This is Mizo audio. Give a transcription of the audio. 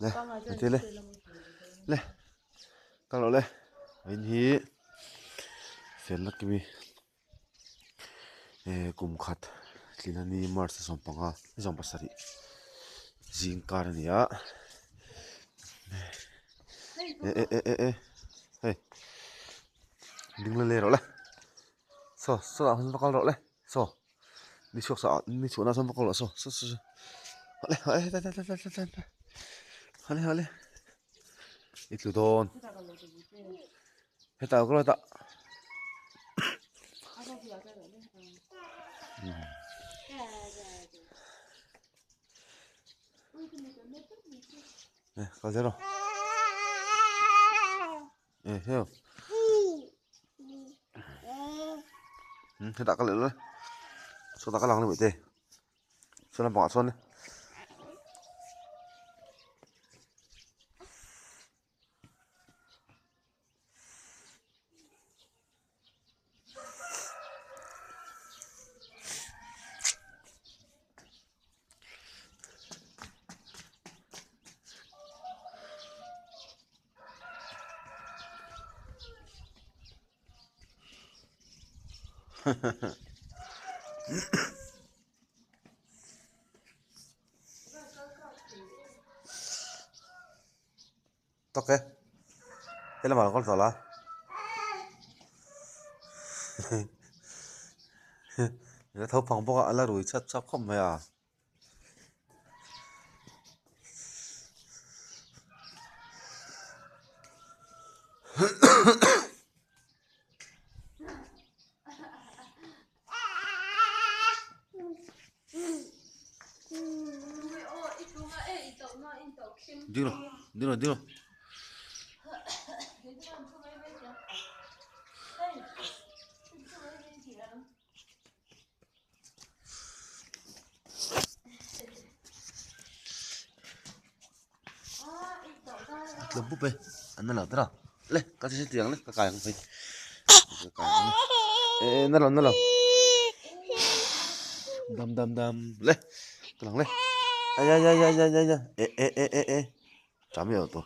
Le heti le le kal rawh le in hi fel na kimi eh kum khat tlin a ni march a sawmpanga ni sawmpasarih zing kar a ni a eh eh eh eh eh hei ding la le rawh le saw saw ah sawn va kal rawh le saw. Ni chhuak sa ni chhuahna sawn va kal rawh saw saw saw hawleh hawleh tlai tlai tlai tlai tlai hawleh hawleh i tlu dawn hetah ka hetah eh kal zel rawh eh heo hetah ka leh leh sawtah ka lang leh te saw lampangah sawn Tak e helamah lo kal tawh la la tho phang bawk a a la rui chhat chhuak khawp mai a. Ding rawh ding rawh ding rawh. Tla bup e an na lo tawh a le ka che tiang le ka kai ang phei ka kai ang e e na lo na lo dam dam dam le ka lang le ai ai ai ai ai ai e e e e e cham yo to.